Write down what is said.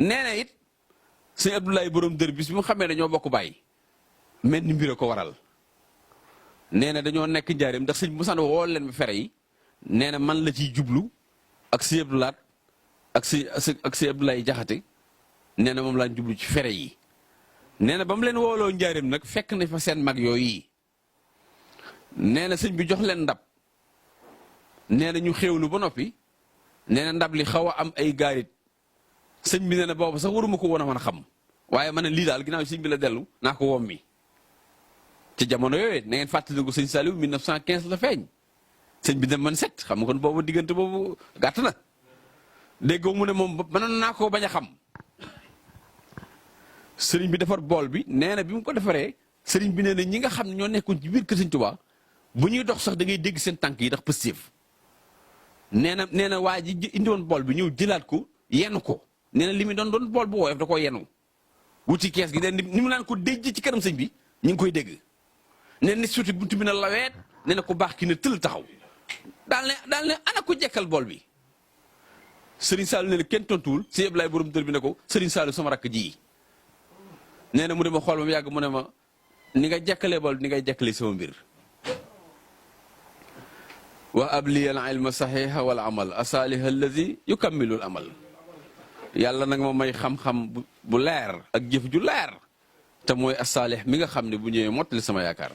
nee na it sëñ Abdoulaye borom dër bis bi mu xamee ne ñoo bokk bàyyi mel ni mbir a ko waral nee na dañoo nekk njaareem ndax sëñ Moussa woo leen ba fere yi nee na man la ciy jublu ak sëñ Abdoulaat ak sëñ Abdoulaye Jaxate nee na moom laa jublu ci fere yi nee na ba mu leen wooloo njaareem nag fekk na fa seen mag yooyu nee na sëñ bi jox leen ndab nee na ñu xéewlu ba noppi nee na ndab li xaw a am ay gaarit sëñ bi nee na boobu sax waruma ko woon a mën a xam waaye ma ne lii daal ginnaaw sëñ bi la dellu naa ko wom mi ci jamono yooyu na ngeen fàttali ko sëñ Saliou 1915 la feeñ sëñ bi dem man set xam nga kon boobu diggante boobu gàtt na déggoo mu ne moom mënoon naa koo bañ a xam sëriñ bi defar bool bi nee na bi mu ko defaree sëriñ bi nee na ñi nga xam ne ñoo nekkoon ci biir kër sëñ Tuubaa bu ñuy dox sax da ngay dégg seen tànk yi ndax positif nee na waa ji indi woon bool bi ñëw jëlaat ko yenu ko nee na li mu doon bool bu woyof da koo yenu wuti kees gi nee na ni mu naan ko déjj ci kanam sëñ bi ñu ngi koy dégg nee na suuti buntu bi na laweet nee na ku baax ki ne tëll taxaw daal ne ana ko jekkal bool bi Serigne Saliou ne la kenn tontuwul si Ablaye borom dër bi ne ko Serigne Saliou sama rakk ji nee na mu ne ma xool ba mu yàgg mu ne ma ni nga jekkalee bool ni ngay jekkalee sama mbir wa abliyal ilma saxiixa wal amal asaaliha allazi yukammilul amal yàlla nag ma may xam-xam bu leer ak jëf ju leer te mooy asaalix mi nga xam ne bu ñëwee mottali sama yaakaar.